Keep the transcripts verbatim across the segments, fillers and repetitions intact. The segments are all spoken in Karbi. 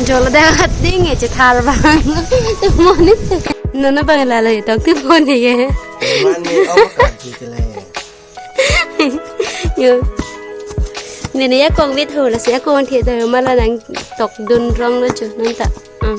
Jolo dak hat ding e chethar abang. Tumon ni. Nono abang lalo tok tumon ni ke. Mane, oh, kan, kikilai. Yo. Nene akong vit ho, lasi akong the do ma la nangtokdun rong lo jo nang ta. Hmm.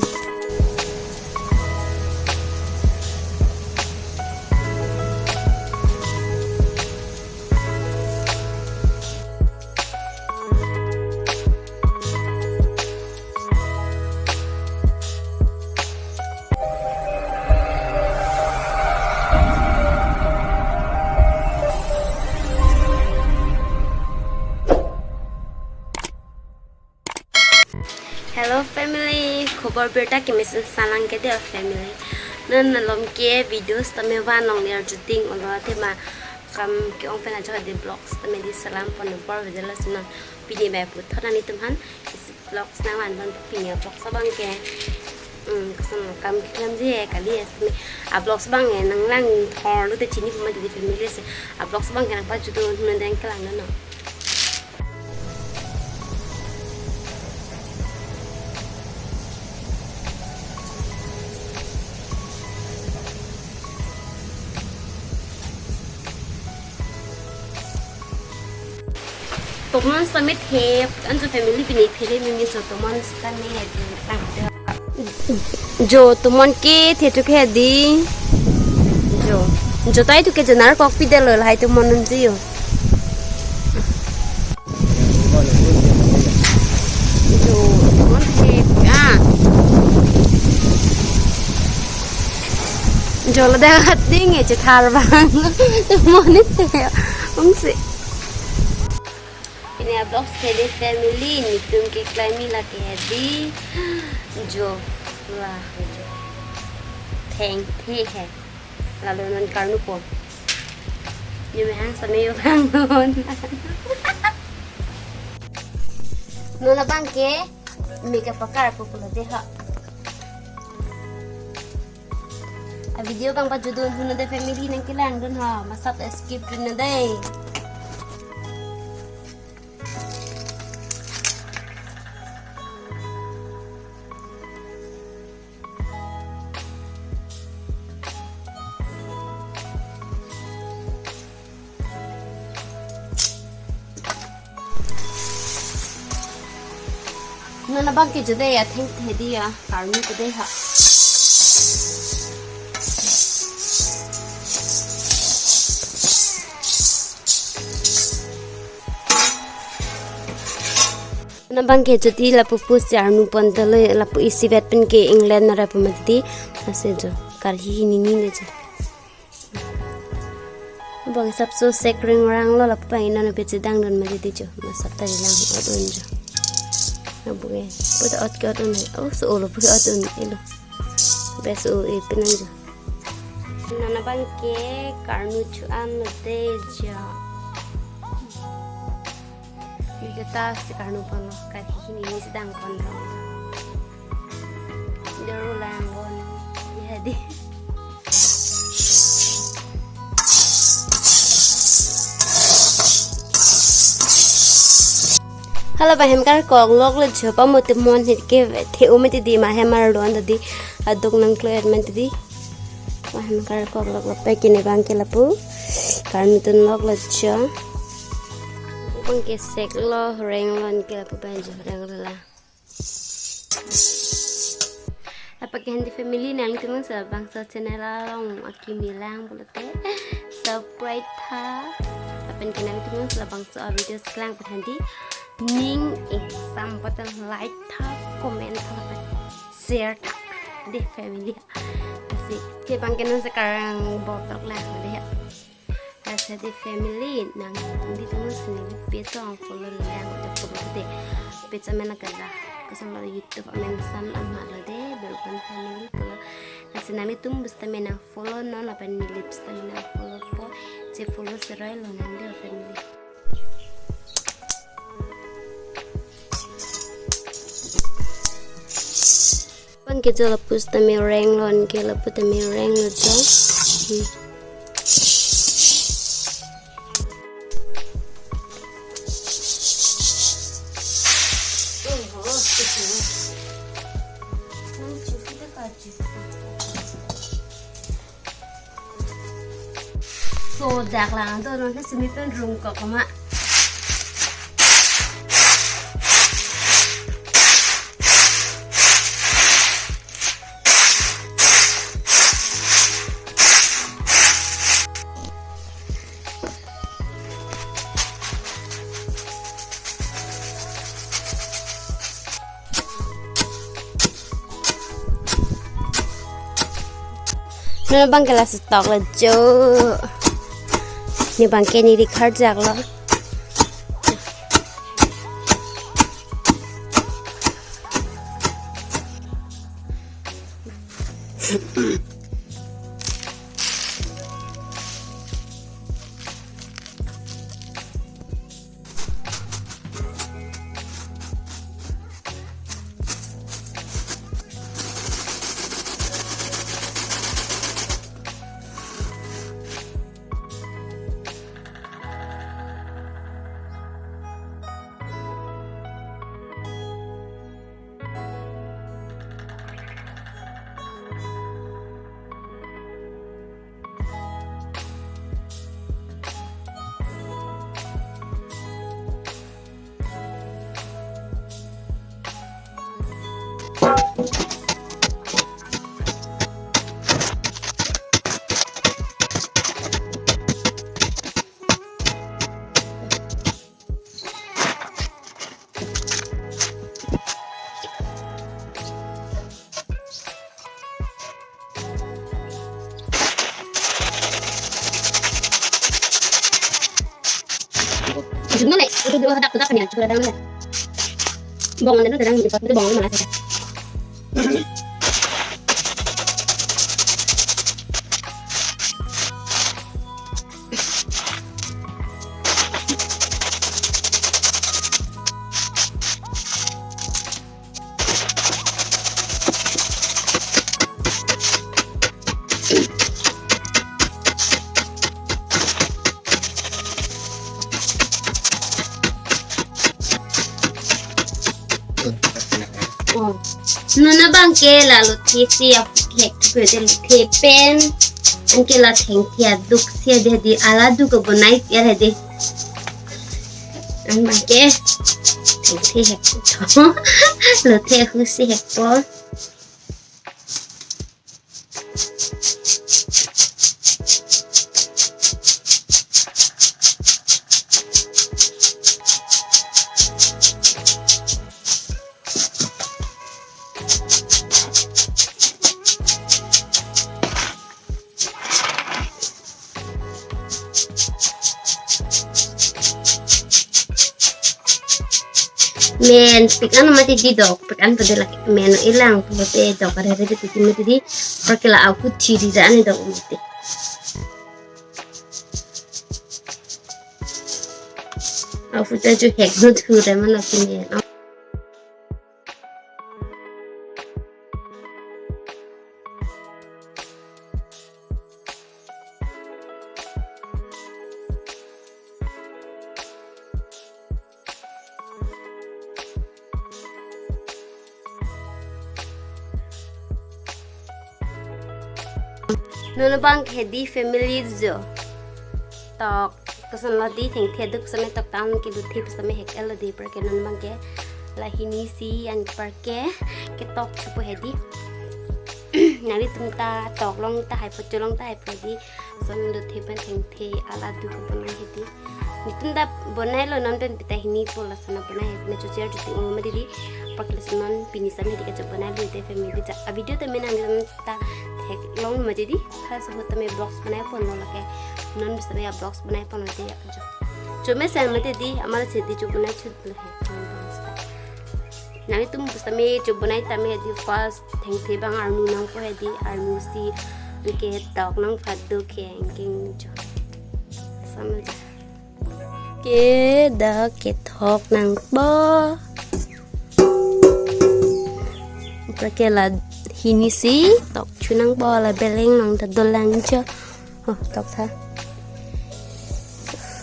Hello family, khobor birta kemesen salang ke de family. Non malom ke video sitame van long ler juting olo athema kam ke-ong pen ajo de vlogs tame di salam pon apor vejala sinon pini bai puthot nangtum aphan isi vlogs nangvan pon pini vlogs abang ke. Hmm, koson kam keklem ji he kali ya sitame a vlogs abang ke nanglang thor lo te chini puma di family si a vlogs abang ke nangpajutdun nang deng kelang no. Tomon sitame the, anjo family pini phere mimi jo tomon sitame di tangte. Jo tomon ke the tu ke di. Jo. Jo tai tu ke jenar kok pidelo lahai tomon nunji yo. Jo tomon the ah. Jolo dak hat ding e chethar abang. Tomon ni the. Ungsi. Pini a vlogs ke de family, netum ke klai mi lake hedi. Jo, wah, jo. Thengthe he. Lalo non karnu po. Yo mehang sitame yo bang non. Non abang ke, me ke pakar po pulo de ha. A video abang pajutdun huna de family nangkelangdun ha, masap skip dun na dei. Non abang ke jo de athengthe di a karnu ke de ha. Non abang ke jodi lapu pusi arnu pon tele lapu isivet pen ke England nara puma di. Ase jo karhi hini ni le jo. Bang sapso sek ring rang lo lapu bang inon pe chedang don ma di jo. Masap ta lang ot un jo. Abu ke. Puta ot ke ot un. Oh, so olo puta ot un ilo. Bes o e pinang jo. Non abang ke karnu chu an lo de jo. Ni kita si karnu pon lo, karhi hini ni sedang pon lo. Daru lang pon. Ya di. Hala ba hem karkok lok le jo pamo tomon het ke the-o mati di ma hem arlo an di aduk nangklo et mati di. Ma hem karkok lok lapu ke ne abang ke lapu. Karnu tun lok lo jo. Abang ke sek lo reng lo an ke lapu abang jo reng lo la. Lapen ke handi family nangtum si labangso channel along akimi lang pulote subscribe tha. Lapen ke nangtum si labangso a videos kelang pen handi ning ingsam button like tha, comment tha lapen share tha de family. Lasi ke abang ke non sekarang botok lang de ya. Lasi de family nangtum si neli page along follow lang de follow de. Page amen la kala. Koson lo YouTube amen san ama lo de Berban family follow. Lasi nangtum sitame nang follow non lapen neli sitame nang follow po. Che follow serai lo nang de family. Abang ke jo lapu sitame reng lo an ke lapu tame reng lo jo. Hmm. Ko dak lang do non ke simi pen rung ko koma. Non abang ke la stok lo jo. Ne abang ke ne ri kharjak lo. Jumno le, itu dua hadak hadak kan ya, cukup ada le. Bong anda tuh terang, itu bong mana? Oh. Non abang ke la lothe si ahek thuke de lothe pen. Anke la thengthe aduk si de di ala duk ko bonai ya de. An abang ke thengthe hek. Lothe hu si hekpo. Men pik an mati di dokpik an pada lagi men ilang pute dok ada ada di mati di perkila aku ciri dan dok mati. Aku tuh ju hek dut hu teman aku men. Non abang ke di family jo. Tok koson lo di thengthe aduk same tok tan ke lothe same hek el lo di perke non abang ke la hini si an perke ketok chupo he di. Nangli tum ta tok long ta hai po cholong ta hai po di. Son lothe pen thengthe ala duk bonai he di. Netum ta bonai lo non pen pita hini po lason bonai he. Me chuchiar chuti ong ma di di. Perke lason non pini same di kacho bonai lo di family ja. A video ta men ang ta theklong ma di di. Hal sehut tame vlogs bonai pon lo lake. Non bisa ya vlogs bonai pon lo di ya jo. Chome sen mati di, amal se di chuk bonai chut lo he. Nangtum bisa me chuk bonai tame di first thengthe abang armu nangpo he di, armu si ke tok nang phadu ke engking jo. Sama ja. Ke dak kethok nangpo. Perke la hini si tok chu nangpo la beleng nang ta dolang jo. Oh, tok tha.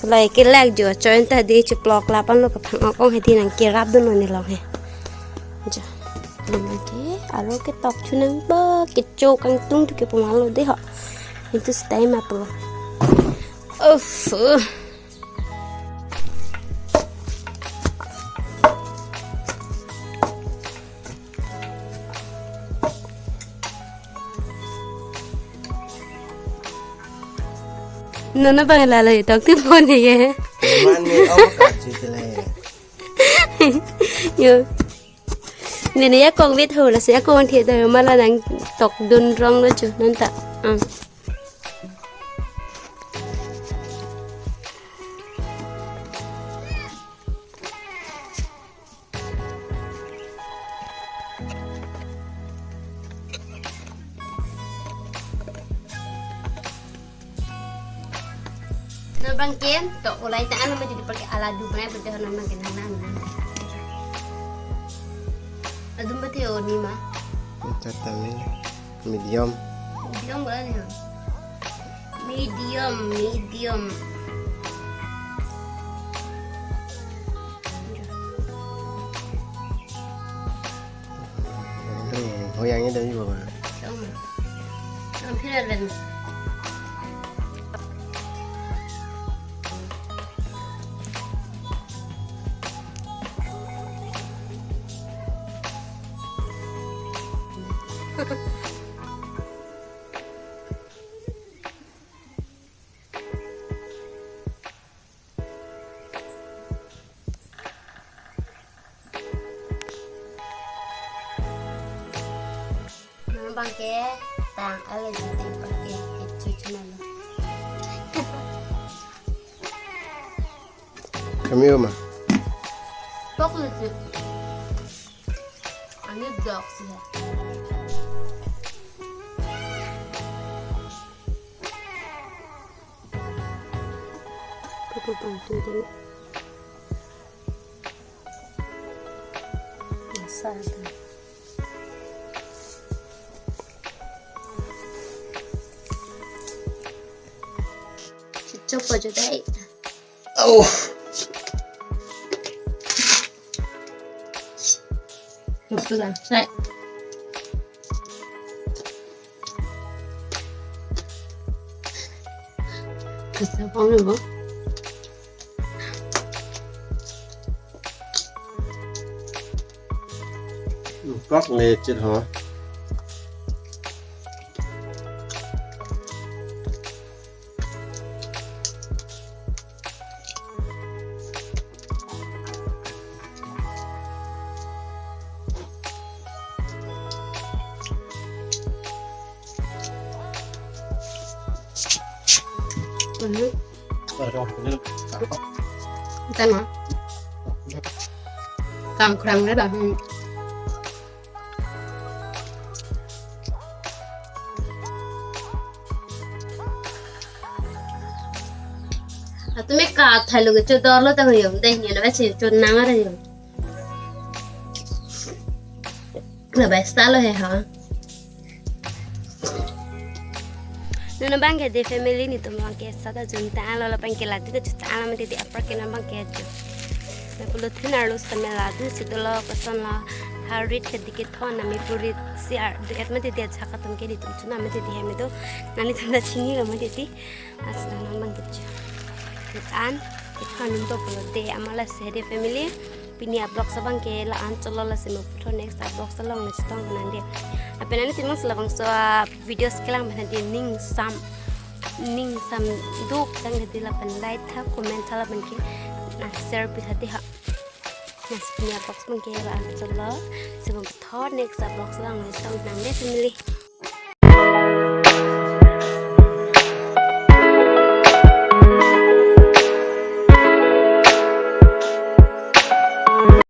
Lai kelak jo, choin ta di chuplok lapan lo kaphang ong ong he di nang kerap dun lo ne long he. Jo. Nang ke, aro ketok chu nangpo, kecho kangtung tu ke pumalo de ho. Itu stay ma po. Uff. Nona bang lalo itok ti phone ye. Mane om ka chitele. Yo. Nene ya kong wit ho la se ya kong the da mala nangtokdun rong lo chu non ta. Ah. Non bangke, to ulai ta ano mati di pakai aladu bana bedah non bangke nang nang. Adum bate o ni ma. Ini kata mi medium. Medium berapa ni? Medium, medium. Hoyang ini dari bawah. Dong. Dong, phirar pen. Mama bangke tang ale jiti bangke cucu nalo. Kami uma. Pok lucu. Ani dok sih ya. Papa bantu dulu. Masa ada. Cucuk aja deh. Oh. Cucuk lah, saya. Kasa pang ni bo. Kok le chit ho. Tama. Kangkrang na ba. Hmm. Atumi ka thalo ke chodor lo tang yom deh ni na ba si chonang ara yom. Na ba stalo he ha. Nuna bangke dei family netum bangke sada jun ta lo la bangke ladu ta chuta ala mati di apar ke na bangke ju. Na pulo thin arlo stamela du si dolo koson la harit ke dikit thon na mi puri si ar dikit mati di ajak atum ke netum chuna mati di hemi do. Na netum ta chini lo mati di. Asla na bangke ju. An, ithon num to pulo dei amala se dei family. Pini a vlog sa bangke la-an cholo lasi mo puthot next a vlog sa long na chetong nang dei. Lapen ani timang sa labangso a videos kelang pen dei ning sam, ning sam duk tang dei lapen like tha comment tha lapen ke na share pi tha dei ha. Lasi pini a vlog sa bangke la-an cholo lasi mo puthot next a vlog sa long na chetong nang dei family.